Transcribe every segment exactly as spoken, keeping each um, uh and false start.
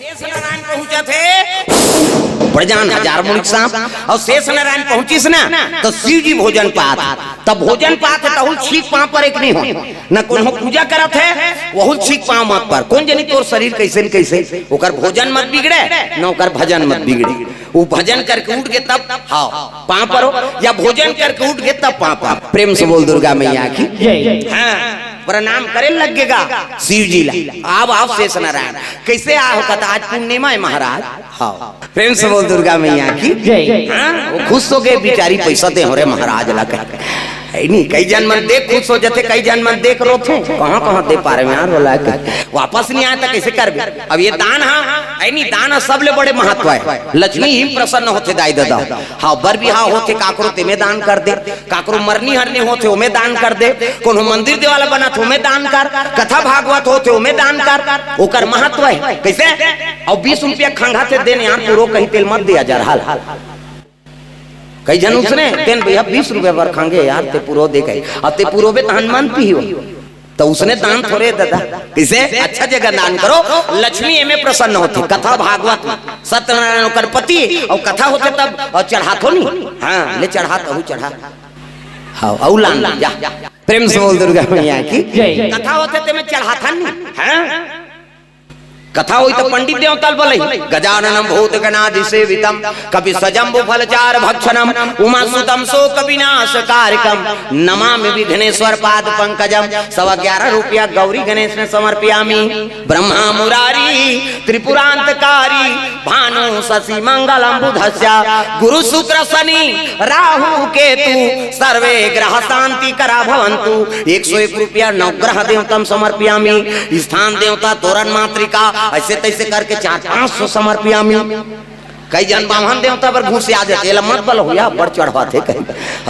शेष नारायण पहुंचथे, बड़ जान हजार मुनिक सांप, अउ शेष नारायण पहुंचिस ना, त शिव जी भोजन पात, त भोजन पात हे, तहू छींक पांव पर एक नहीं हो, न कोनो पूजा करत हे, वहू छींक पांव मत पर। कोन जनी तोर शरीर कइसे न कइसे, ओकर भोजन मत बिगड़े, न ओकर भजन मत बिगड़े। उ भजन करके उठ गे तब, हाँ, पांव परो, या भोजन करके उठ गे तब पांव पर। प्रेम से बोल दुर्गा मैया की। जय। हाँ, प्रणाम करे लग गेगा शिव जी ला। आव, आव शेष नारायण। कइसे आव? कथे आज पूर्णिमा हे महाराज। हाँ, प्रेम से बोल दुर्गा मैया की। जय। हाँ, वो खुश हो गे बिचारी, पइसा दे हो रे महाराज ला कहे। हे नहीं, कई झन मन देख खुश हो जाथे, कई झन मन देख रोथे। कहाँ कहाँ दे पारे में यार, बोला के वापस नहीं आय त कइसे करबे? अब ये दान हा, हे नहीं, दान हा सबले बड़े महत्व हे। लक्ष्मी ही प्रसन्न होथे दाई ददा। हाँ, बर बिहाव होथे काकरो, तेमे दान कर दे। काकरो मरनी हरनी होथे, ओमे दान कर दे। कोनो मंदिर देवाला बनत, ओमे दान कर। कथा भागवत होथे, ओमे दान कर। ओकर महत्व हे। कइसे? अउ बीस रुपया खंगाथे, देन यार पूरो कही, तेल मत दिया जा रहा। कई झन उसने, "तेन भैया बीस रुपया बर खंगे यार, ते पूरो दे कही। अब ते पूरो बे तहन मन पीही हो।" त उसने दान थोरे ददा। कइसे? अच्छा जगह दान करो, लक्ष्मी एमे प्रसन्न होथे। कथा भागवत में सत्यनारायण ओकर पति, अउ कथा होथे तब, अउ चढ़ाथो नहीं। हाँ, ले चढ़ा, तहू चढ़ा। हाँ, अउ लान जा। प्रेम से बोल दुर्गा मैया की। जय। कथा होथे तेमे चढ़ाथन नहीं। हाँ? कथा होई त पंडित देवता ल बोलही, "गजाननं भूतगणादिसेवितं कपित्सजम्बूफलचारुभक्षणं उमासुतं शोकविनाशकारकं नमामि विघ्नेश्वर पादपंकजं।" सवा ग्यारह रुपया गौरी गणेश में समर्पयामि। ब्रह्मा मुरारी त्रिपुरांतकारी भानु शशि मंगलम बुधस्य गुरु शुक्र शनि राहु केतु सर्वे ग्रह शांति करा भवंतु। एक सौ एक रुपया नवग्रह देवतम समर्पयामी, स्थान देवता, तोरण मातृका, ऐसे तैसे करके चार पांच सौ समर्पयामी। कई जन बाम्हन देवता बर घुस आ जाथे, एला मत बल होया, बड़ चढ़वाथे कही।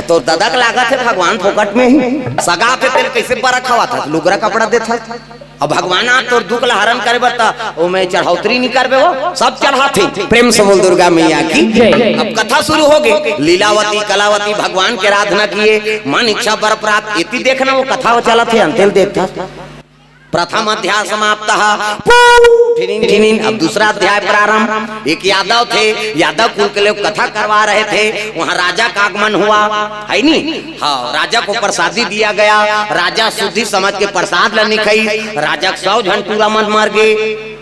तो ददक लागत हे भगवान फोकट में ही सगा थे, तेल कैसे बरखा था, लुगरा कपड़ा देथा। अब भगवान आ तोर दुख ला हरण करे बर त ओमे चढ़ौतरी नहीं करबे, वो सब चढ़ाथे। प्रेम से बोल दुर्गा मैया की। जय। अब कथा शुरू हो गई। लीलावती कलावती भगवान के आराधना किए, मन इच्छा बर प्राप्त। एती देखना वो कथा वो चलत हे, अंतेल देखता। प्रथम अध्याय समाप्त। पू, ठिनिन ठिनिन। अब दूसरा अध्याय प्रारंभ। एक यादव थे, यादव कुल के लोग कथा करवा रहे थे, वहाँ राजा का आगमन हुआ, है नी? हाँ, राजा को प्रसादी दिया गया। राजा शुद्धि समझ के प्रसाद ल निखई, राजा के सौ झन टूरा मन मर गे।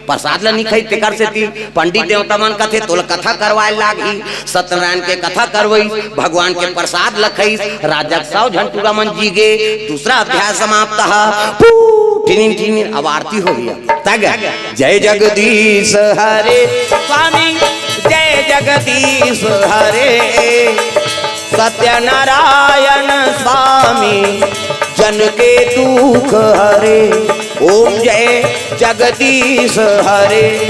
प्रसाद ल निखई, तेकर सेती पंडित देवता मन कथे, "तोला कथा करवाए लागही।" सत्यनारायण के कथा करवई, भगवान के प्रसाद ल खईस, राजा के सौ झन टूरा मन जी गे। दूसरा अध्याय समाप्त। पू, ठिनिन ठिनिन, अब आरती होही। तग, जय जगदीश हरे स्वामी, जय जगदीश हरे। सत्यनारायण स्वामी, जन के दुख हरे। ओम जय जगदीश हरे।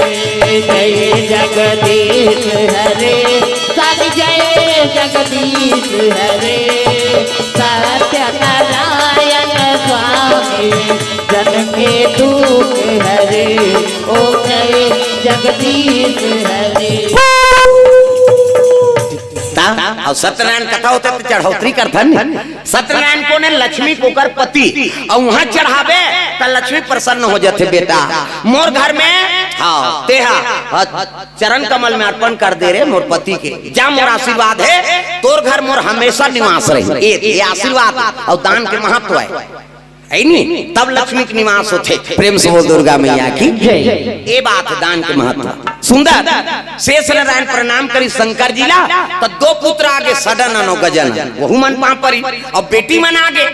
जय जगदीश हरे, स्वामी जय जगदीश हरे। सत्यनारायण स्वामी, जन के दुख हरे। ओम जय जगदीश हरे। ता, अउ सत्यनारायण कथा होथे त चढ़ौतरी करथन। सत्यनारायण कोन हे? लक्ष्मी के ओकर पति। अउ वहां चढ़ाबे त लक्ष्मी प्रसन्न हो जाथे, "बेटा, मोर घर में, हाँ, तेहा, हाँ, चरण कमल में अर्पण कर दे रे मोर पति के, जा मोर आशीर्वाद हे, तोर घर मोर हमेशा निवास रही।" ये, ये आशीर्वाद अउ दान के महत्व हे। है नी? तब लक्ष्मी के निवास होथे। प्रेम से बोल दुर्गा मैया की। जय। ये बात हे दान के महत्व। सुंदर। शेष नारायण प्रणाम करी शंकर जी ला, त दो पुत्र आगे, सदन अउ गजन, वहू मन पांव परी। अउ बेटी मन आगे,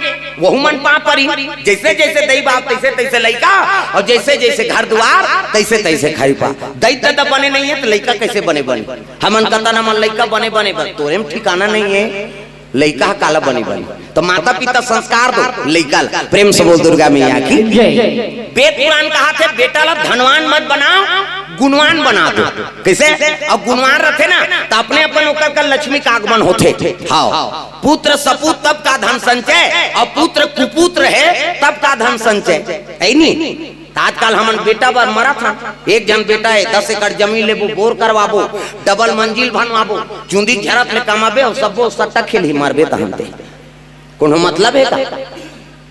वहू मन पांव परी। जैसे जैसे दई बाप, तैसे तैसे लइका, अउ जैसे जैसे घर दुआर, तैसे तैसे खरीपा। दई ददा बने नहीं हे त लइका कैसे बने बने? हमन कतन हमन लइका बने बने बन, तोरे में ठिकाना नहीं हे। लइका ह काला बने बने, त माता पिता संस्कार दो लइका ल। प्रेम से बोल दुर्गा मैया की। जय। वेद पुराण कहाथे, "बेटा ला धनवान मत बनाओ, गुणवान बना दो।" कैसे? अउ गुणवान रथे ना, त अपने अपन ओकर कर लक्ष्मी का आगमन होथे। हाँ, पुत्र सपूत तब का धन संचय, अउ पुत्र कुपुत्र हे तब का धन संचय। है नी? त आजकल हमन बेटा बर मरत हन। एक झन बेटा हे, दस एकड़ जमीन लेबो, बोर करवाबो, डबल मंजिल बनवाबो, चुंदी झरत ले कमाबे, अउ सब्बो सट्टा खेलही, मरबे तहन ते। कोनो मतलब हे का?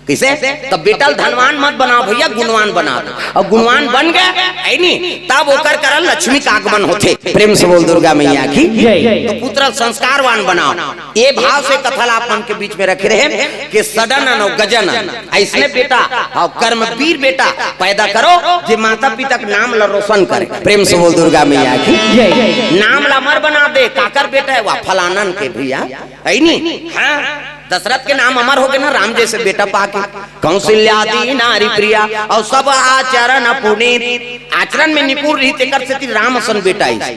कइसे? त बेटा ल धनवान मत बनाव भइया, गुणवान बनाव। अउ गुणवान बन गे, हइ नी, तब ओकर करा लक्ष्मी के आगमन होथे। प्रेम से बोल दुर्गा मैया की। जय। त पुत्र ल संस्कारवान बनाव। ए भाव से कथा ल आप मन के बीच में रखे रहेन कि सडानन अउ गजानन अइसने बेटा, अउ कर्मवीर बेटा पैदा करो, जे माता पिता के नाम ल रोशन करे। प्रेम से बोल दुर्गा मैया की। जय। नाम ल अमर बना दे, काकर बेटा हे वा? फलानन के भइया, हइ नी? हाँ, दशरथ के नाम अमर हो गे ना, राम जइसे बेटा पाके। कौशल्या अति नारी प्रिया, अउ सब आचरण पुनीत, आचरण में निपुण रहिस, तेकर सेती राम असन बेटा हे।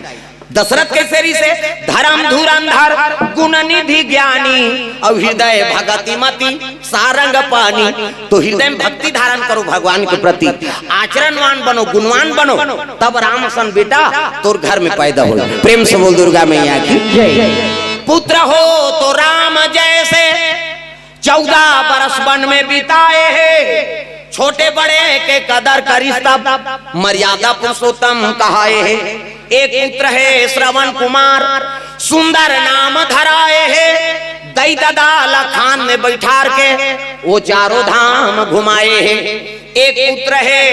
दशरथ कइसे रहिस हे? धरम धुरंधर गुण निधि ज्ञानी, अउ हृदय भगति मति सारंग पानी। त हृदय में भक्ति धारण करो भगवान के प्रति, आचरणवान बनो, गुणवान बनो, तब राम असन बेटा तोर घर में पैदा होही। प्रेम से बोल दुर्गा मैया की। जय। पुत्र हो तो राम जैसे, चौदह बरस वन में बिताए हे। छोटे बड़े के कदर करिस तब, मर्यादा पुरुषोत्तम कहाए हे। एक पुत्र हे श्रवण कुमार, सुंदर नाम धराए हे। दई ददा ल खान में बइठार के, ओ चारों धाम घुमाए हे। एक पुत्र हे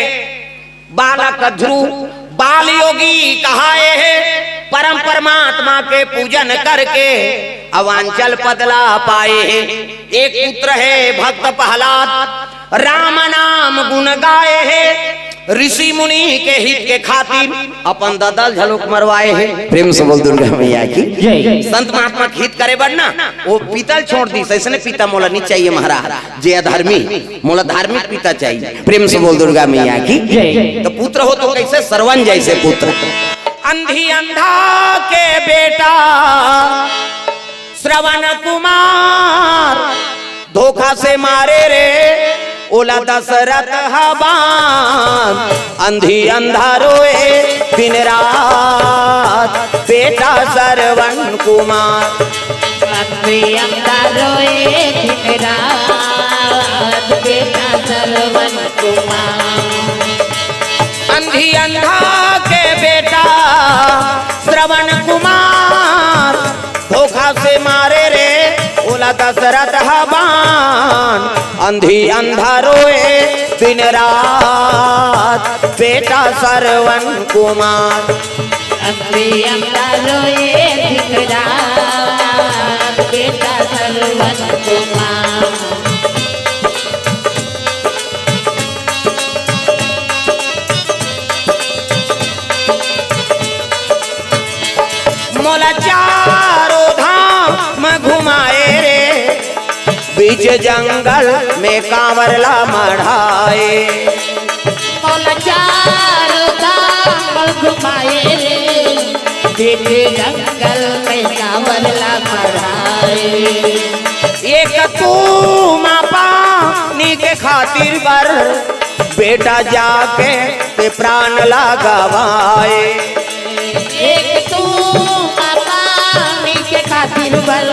बालक ध्रुव, बाल योगी कहाए हे। परम परमात्मा के पूजन करके, अवांचल पद ला पाए हे। एक पुत्र हे भक्त प्रहलाद, राम नाम गुण गाए हे। ऋषि मुनि के हित के खातिर, अपन ददा ल घलोक मरवाए हे। प्रेम से बोल दुर्गा मैया की। जय। संत महात्मा के हित करे बर ना, ओ पिता ल छोड़ दिस, अइसने पिता मोला नइ चाहिए महाराज, जे अधर्मी, मोला धार्मिक पिता चाहिए। प्रेम से बोल दुर्गा मैया की। जय। त पुत्र हो तो कइसे? श्रवण जइसे पुत्र। अंधी अंधा के बेटा श्रवण कुमार, धोखा से मारे रे ओला दशरथ ह बान। अंधी अंधा रोए दिन रात बेटा श्रवण कुमार। अंधी अंधा रोए दिन रात बेटा श्रवण कुमार। अंधी अंधा के बेटा श्रवण कुमार, धोखा से मारे रे ओला दशरथ ह बान। अंधी अंधा रोए दिन रात बेटा श्रवण कुमार। अंधी अंधा रोए दिन रात बेटा श्रवण कुमार। मोला चारों धाम घुमाए रे, बीच जंगल में कांवर ला मढ़ाए। मोला चारों धाम घुमाए रे, बीच जंगल में कांवर ला मढ़ाए। एक कुआं पानी के खातिर बर बेटा जाके ते प्राण ला गवाए। एक कुआं पानी के खातिर बर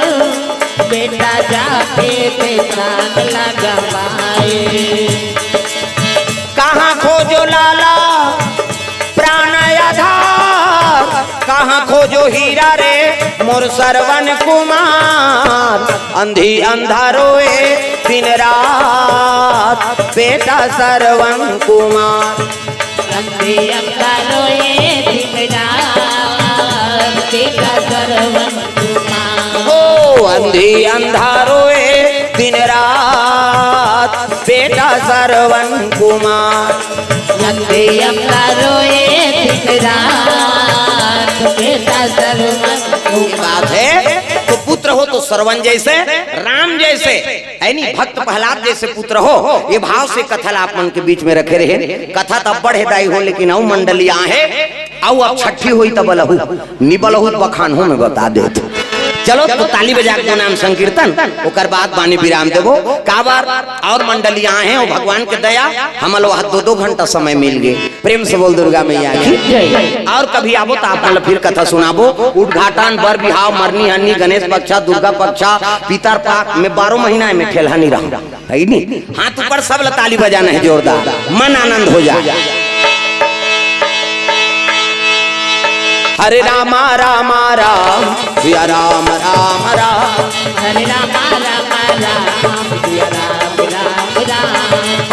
बेटा जाके ते प्राण ला गवाए। कहाँ खोजों लाला प्राण आधार, कहाँ खोजों हीरा रे मोर श्रवण कुमार। अंधी अंधा रोए दिन रात बेटा श्रवण कुमार। अंधी अंधा रोए दिन रात बेटा श्रवण कुमार। ओ अंधी अंधा रोए दिन रात बेटा श्रवण कुमार। अंधी अंधा रोए दिन रात बेटा श्रवण कुमार। बात हे, त पुत्र हो तो श्रवण जइसे, राम जइसे, हइ नी, भक्त प्रहलाद जइसे पुत्र हो। ए भाव से कथा ला आप मन के बीच में रखे रहेन। कथा त अब्बड़ हे दाई हो, लेकिन अउ मंडली आहे, अउ अब छट्ठी होही तब बलहू, नी बलहू त बखानहूं, मैं बता देत हूं। चलो, त ताली बजा के नाम संकीर्तन, ओकर बाद बानी विराम देबो। काबर अउ मंडली आहे, अउ भगवान के दया, हमन ला दो दो घंटा समय मिल गे। प्रेम से बोल दुर्गा मैया की। जय। अउ कभी आबो त आप मन ला फिर कथा सुनाबो। उद्घाटन, बर बिहाव, मरनी हरनी, गणेश पक्षा, दुर्गा पक्षा, पितर पाक में बारह महीना में ठेलहा नी रहा। हइ नी? हाथ ऊपर, सब ला ताली बजाना हे जोरदार, मन आनंद हो जाए। हरे रामा रामा राम, सिया राम राम राम। हरे रामा रामा राम, सिया राम राम राम।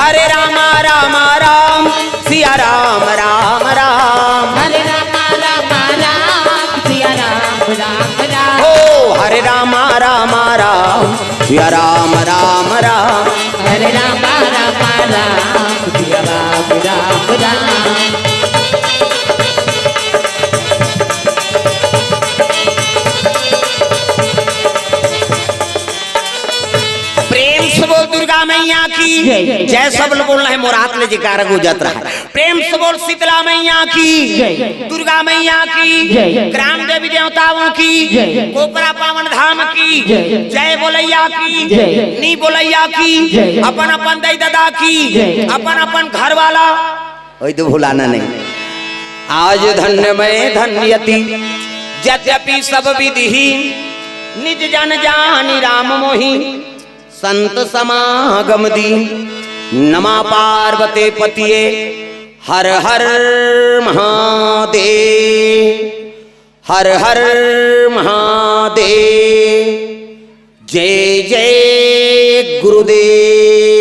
हरे रामा रामा राम, सिया राम राम राम। हरे रामा रामा राम, सिया राम राम राम। ओ हरे रामा रामा राम, सिया राम राम राम। हरे रामा रामा राम, सिया राम राम राम। प्रेम से बोल दुर्गा मैया की जय। जय। सब लोग बोलना है, मोरात ले जयकारा गूंजत रहा है। प्रेम से बोल शीतला मैया की, जय। दुर्गा मैया की, जय। ग्राम देवी देवताओं की, जय। कोपरा पावन धाम की, जय। जय बोलैया की, जय। नी बोलैया की, जय। अपन अपन दाई दादा की, जय। अपन अपन घर वाला, वही तो भुलाना नहीं। आज धन्य मैं धन्यति, यद्यपि सब विधि, निज जन जानि राम मोहि, संत समागम दी। नमा पार्वते पतिये, हर हर महादेव, हर हर महादेव। जय जय गुरुदेव।